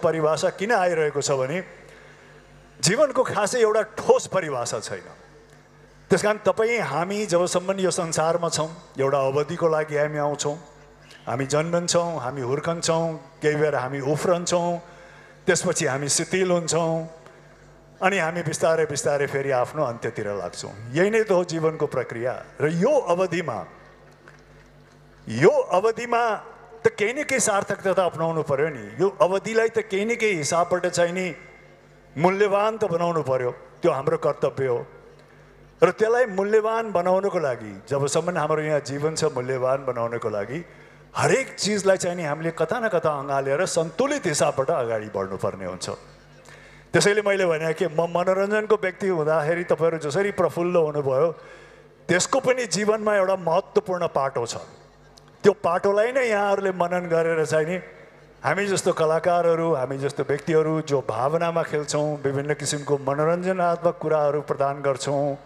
परिभाषा किन आइरहेको छ भने जीवनको खासै एउटा ठोस परिभाषा छैन। त्यसकारण तपाईँ हामी जबसम्म यो संसारमा छौँ एउटा अवधिको लागि हामी आउँछौँ, हामी जन्मन्छौँ, हामी हुर्कन्छौँ, केही बेर हामी उफ्रन्छौँ, त्यसपछि हामी शिथिल हुन्छौँ अनि हामी बिस्तारै बिस्तारै फेरि आफ्नो अन्त्यतिर लाग्छौँ। यही नै त हो जीवनको प्रक्रिया। र यो अवधिमा त केही न केही सार्थकता त अपनाउनु पर्यो नि। यो अवधिलाई त केही न केही हिसाबबाट चाहिँ नि मूल्यवान त बनाउनु पर्यो, त्यो हाम्रो कर्तव्य हो। र त्यसलाई मूल्यवान बनाउनको लागि जबसम्म हाम्रो यहाँ जीवन छ, मूल्यवान बनाउनको लागि हरेक चिजलाई चाहिँ नि हामीले कता न कता अँगालेर सन्तुलित हिसाबबाट अगाडि बढ्नुपर्ने हुन्छ। त्यसैले मैले भने कि म मनोरञ्जनको व्यक्ति हुँदाखेरि तपाईँहरू जसरी प्रफुल्ल हुनुभयो त्यसको पनि जीवनमा एउटा महत्त्वपूर्ण पाटो छ। त्यो पाटोलाई नै यहाँहरूले मनन गरेर चाहिँ नि हामी जस्तो कलाकारहरू, हामी जस्तो व्यक्तिहरू जो भावनामा खेल्छौँ, विभिन्न किसिमको मनोरञ्जनात्मक कुराहरू प्रदान गर्छौँ,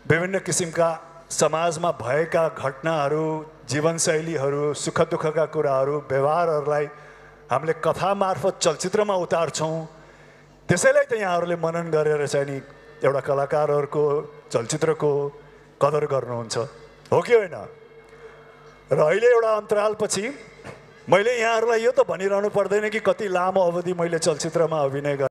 विभिन्न किसिमका समाजमा भएका घटनाहरू, जीवनशैलीहरू, सुख दुःखका कुराहरू, व्यवहारहरूलाई हामीले कथा मार्फत चलचित्रमा उतार्छौँ। त्यसैलाई त यहाँहरूले मनन गरेर चाहिँ नि एउटा कलाकारहरूको चलचित्रको कदर गर्नुहुन्छ, हो कि होइन? र अहिले एउटा अन्तरालपछि मैले यहाँहरूलाई यो त भनिरहनु पर्दैन कि कति लामो अवधि मैले चलचित्रमा अभिनय गरेँ।